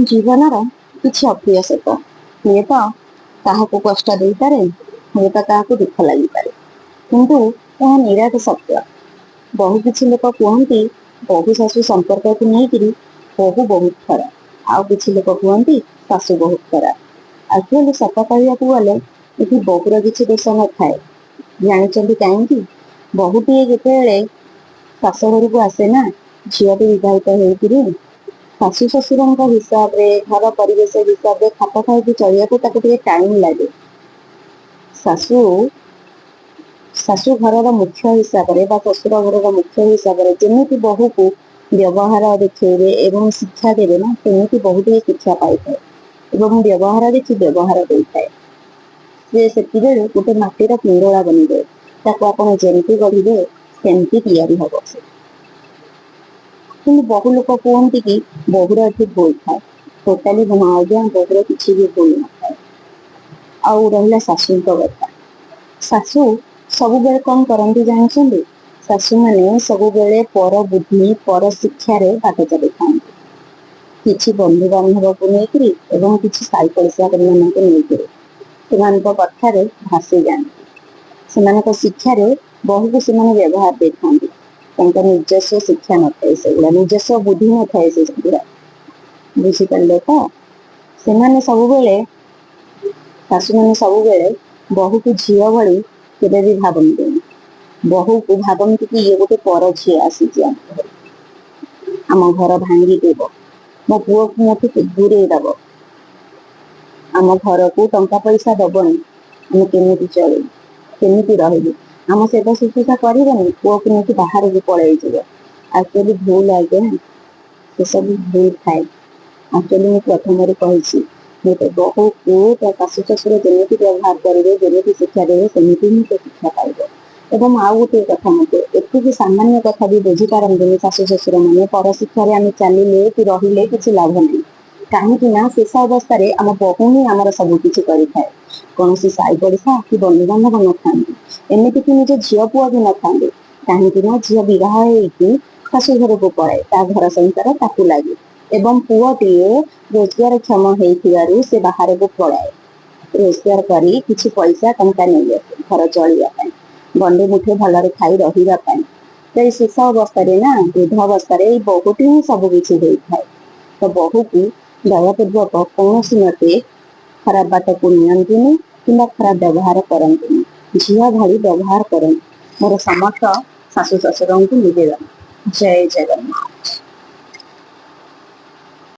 ଜୀବନର କିଛି ଅପ୍ରିୟ ସତ ହୁଏତ କାହାକୁ କଷ୍ଟ ଦେଇପାରେ, ହୁଏତ କାହାକୁ ଦୁଃଖ ଲାଗିପାରେ, କିନ୍ତୁ ଏହା ନିରାଟ ସତ୍ୟ। ବହୁ କିଛି ଲୋକ କୁହନ୍ତି ବୋହୂ ଶାଶୁ ସମ୍ପର୍କକୁ ନେଇକିରି ବୋହୂ ବହୁତ ଖରାପ, ଆଉ କିଛି ଲୋକ କୁହନ୍ତି ଶାଶୁ ବହୁତ ଖରାପ। ଆକ୍ଚୁଆଲି ସତ କହିବାକୁ ଗଲେ ଏଠି ବୋହୂର କିଛି ଦୋଷ ନଥାଏ। ଜାଣିଛନ୍ତି କାହିଁକି? ବୋହୂଟିଏ ଯେତେବେଳେ ଶାଶୁ ଘରକୁ ଆସେ ନା, ଝିଅଟି ବିବାହିତ ହେଇକିରି ଶାଶୁ ଶ୍ୱଶୁରଙ୍କ ହିସାବରେ, ଘର ପରିବେଶ ହିସାବରେ ଖାପ ଖାଇକି ଚଳିବାକୁ ତାକୁ ଟିକେ ଟାଇମ ଲାଗେ। ଶାଶୁ ଶାଶୁ ଘରର ମୁଖ୍ୟ ହିସାବରେ ବା ଶ୍ୱଶୁର ଘରର ମୁଖ୍ୟ ହିସାବରେ ଯେମିତି ବୋହୂକୁ ବ୍ୟବହାର ଦେଖେଇବେ ଏବଂ ଶିକ୍ଷା ଦେବେ ନା, ସେମିତି ବୋହୂଟିଏ ଶିକ୍ଷା ପାଇଥାଏ ଏବଂ ବ୍ୟବହାର ଦେଖି ବ୍ୟବହାର ଦେଇଥାଏ। ସେ ସେତିବେଳେ ଗୋଟେ ମାଟିର ପିଣ୍ଡୁଳା ବନିଯାଏ। ତାକୁ ଆପଣ ଯେମିତି ଗଢିବେ ସେମିତି ତିଆରି ହବ ସେ। କିନ୍ତୁ ବହୁ ଲୋକ କୁହନ୍ତି କି ବୋହୂର ଏଠି ଭୁଲ ଥାଏ। ଟୋଟାଲି ନୁହଁ ଆଜ୍ଞା, ବୋହୂର କିଛି ବି ଭୁଲ ନଥାଏ। ଆଉ ରହିଲା ଶାଶୁଙ୍କ କଥା। ଶାଶୁ ସବୁବେଳେ କଣ କରନ୍ତି ଜାଣିଛନ୍ତି? ଶାଶୁମାନେ ସବୁବେଳେ ପର ବୁଦ୍ଧି ପର ଶିକ୍ଷାରେ ବାଟ ଚାଲିଥାନ୍ତି। କିଛି ବନ୍ଧୁବାନ୍ଧବକୁ ନେଇକିରି ଏବଂ କିଛି ସାଇ ପଡିଶା ମାନଙ୍କୁ ନେଇକିରି ସେମାନଙ୍କ କଥାରେ ଭାସି ଯାଆନ୍ତି। ସେମାନଙ୍କ ଶିକ୍ଷାରେ ବୋହୂକୁ ସେମାନେ ବ୍ୟବହାର ଦେଇଥାନ୍ତି। ତାଙ୍କ ନିଜସ୍ୱ ଶିକ୍ଷା ନଥାଏ ସେଗୁଡା, ନିଜସ୍ୱ ବୁଦ୍ଧି ନଥାଏ ସେଗୁଡା। ବୁଝିପାରିଲେ ତ? ସେମାନେ ସବୁବେଳେ, ଶାଶୁମାନେ ସବୁବେଳେ ବୋହୂକୁ ଝିଅ ଭଳି କେବେ ବି ଭାବନ୍ତିନି। ବୋହୂକୁ ଭାବନ୍ତି କି ଇଏ ଗୋଟେ ପର ଝିଅ ଆସିଛି ଆମ ଘରକୁ, ଆମ ଘର ଭାଙ୍ଗିଦେବ, ମୋ ପୁଅକୁ ମୋଠୁ ଦୂରେଇ ଦବ, ଆମ ଘରକୁ ଟଙ୍କା ପଇସା ଦବନି, ଆମେ କେମିତି ଚଳିବୁ, କେମିତି ରହିବୁ, ଆମ ସେବା ଶୁଶ୍ରୂଷା କରିବନି, ପୁଅକୁ ନେଇକି ବାହାରକୁ ପଳେଇଯିବ। ଆକ୍ଚୁଆଲି ଭୁଲ ଆଜ୍ଞା, ସେସବୁ ଭୁଲ ଥାଏ। ଆକ୍ଚୁଆଲି ମୁଁ ପ୍ରଥମରୁ କହିଛି, ଗୋଟେ ବୋହୂକୁ ତା ଶାଶୁ ଶ୍ୱଶୁର ଯେମିତି ବ୍ୟବହାର କରିବେ, ଯେମିତି ଶିକ୍ଷା ଦେବେ, ସେମିତି ହିଁ ସେ ଶିକ୍ଷା ପାଇବ। ଏବଂ ଆଉ ଗୋଟିଏ କଥା, ମତେ ଏତିକି ସାମାନ୍ୟ କଥା ବି ବୁଝିପାରନ୍ତିନି ଶାଶୁ ଶ୍ୱଶୁର ମାନେ। ପର ଶିକ୍ଷାରେ ଆମେ ଚାଲିଲେ କି ରହିଲେ କିଛି ଲାଭ ନାହିଁ। କାହିଁକି ନା ଶେଷ ଅବସ୍ଥାରେ ଆମ ବୋହୂ ହିଁ ଆମର ସବୁ କିଛି କରିଥାଏ। କୌଣସି ସାଇ ପଡିଶା କି ବନ୍ଧୁବାନ୍ଧବ ନଥାନ୍ତି, ଏମିତିକି ନିଜ ଝିଅ ପୁଅ ବି ନଥାନ୍ତି। କାହିଁକି ନା ଝିଅ ବିବାହ ହେଇକି ଶାଶୁ ଘରକୁ ପଳାଏ, ତା ଘର ସଂସାର ତାକୁ ଲାଗେ, ଏବଂ ପୁଅଟିଏ ରୋଜଗାର କ୍ଷମ ହେଇଥିବାରୁ ସେ ବାହାରକୁ ପଳାଏ, ରୋଜଗାର କରି କିଛି ପଇସା ଟଙ୍କା ନେଇ ଆସେ ଘର ଚଳିବା ପାଇଁ, ଗଣ୍ଡେ ମୁଠେ ଭଲରେ ଖାଇ ରହିବା ପାଇଁ। ତ ଏଇ ଶେଷ ଅବସ୍ଥାରେ ନା, ବୃଦ୍ଧ ଅବସ୍ଥାରେ ଏଇ ବୋହୂଟି ହିଁ ସବୁ କିଛି ଦେଇଥାଏ। ତ ବୋହୂକୁ ଦୟାପୂର୍ବକ କୌଣସି ମତେ ଖରାପ ବାଟକୁ ନିଅନ୍ତୁନି କିମ୍ବା ଖରାପ ବ୍ୟବହାର କରନ୍ତୁନି, ଝିଅ ଭଳି ବ୍ୟବହାର କରନ୍ତୁ। ମୋର ସମସ୍ତ ଶାଶୁ ଶ୍ୱଶୁରଙ୍କୁ ନିବେଦନ। ଜୟ ଜଗନ୍ନାଥ।